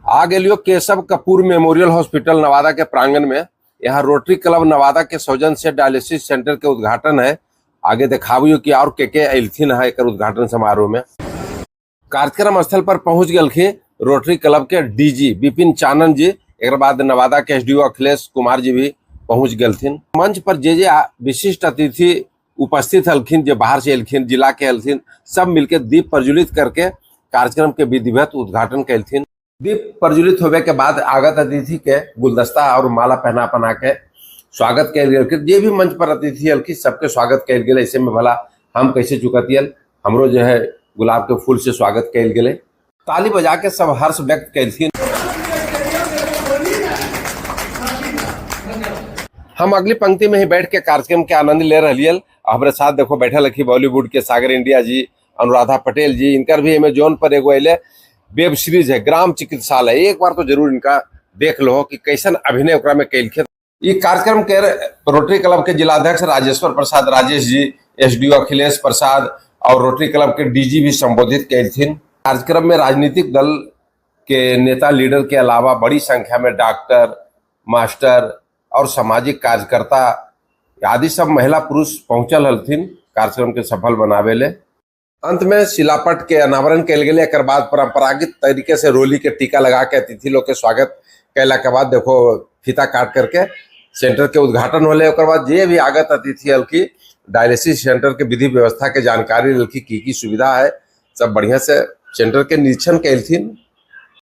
आ गेलियो Keshav Kapoor memorial hospital Nawada के प्रांगण में। यहाँ रोटरी क्लब नवादा के सौजन्य से डायलिसिस सेंटर के उद्घाटन है। आगे देखाबियो कि और के अयलथिन है एकर उद्घाटन समारोह में। कार्यक्रम स्थल पर पहुंच गेलखिन रोटरी क्लब के डीजी विपिन चानन जी। एक बाद नवादा के एसडीओ अखिलेश कुमार जी भी पहुंच गेलथिन। मंच पर जे जे विशिष्ट अतिथि उपस्थित हलखिन, जे बाहर से एलखिन, जिला के हलथिन, सब मिलके दीप प्रज्वलित करके कार्यक्रम के विधिवत उद्घाटन कैलथिन। दीप प्रज्वलित होवे के बाद आगत अतिथि के गुलदस्ता और माला पहना पहना के स्वागत कैल गेल। जे भी मंच पर अतिथि हलखिन सबके स्वागत कैल गेल। ऐसे में भला हम कैसे चुकतियल, हमरो जो है गुलाब के फूल से स्वागत कैल गेले। ताली बजा के सब हर्ष व्यक्त कैलथिन। हम अगली पंक्ति में ही बैठ के कार्यक्रम के आनंद ले रहियल। हमारे साथ देखो बैठल हखी बॉलीवुड के सागर इंडिया जी, अनुराधा पटेल जी। इनकर भी अमेजोन पर एगो अले वेब सीरीज है ग्राम चिकित्सालय, एक बार तो जरूर इनका देख लो कि कैसन अभिनय ओकरा में कैलखिन। ये कार्यक्रम के रोटरी क्लब के जिलाध्यक्ष राजेश्वर प्रसाद राजेश जी, एसडीओ अखिलेश प्रसाद और रोटरी क्लब के डीजी भी संबोधित कैलथिन। कार्यक्रम में राजनीतिक दल के नेता लीडर के अलावा बड़ी संख्या में डॉक्टर, मास्टर और सामाजिक कार्यकर्ता आदि सब महिला पुरुष पहुंचल हलथिन कार्यक्रम के सफल बनावे ले। अंत में शिलापट के अनावरण कैल गेलै। एकर बाद परंपरागत तरीके से रोली के टीका लगा के अतिथि लोग के स्वागत कैला के बाद देखो फीता काट करके सेंटर के उद्घाटन होले। ओकर बाद जे भी आगत अतिथि हलखी डायलिसिस सेंटर के विधि व्यवस्था के जानकारी लेलखी, की सुविधा है, सब बढ़िया से सेंटर के निरीक्षण कैलथिन।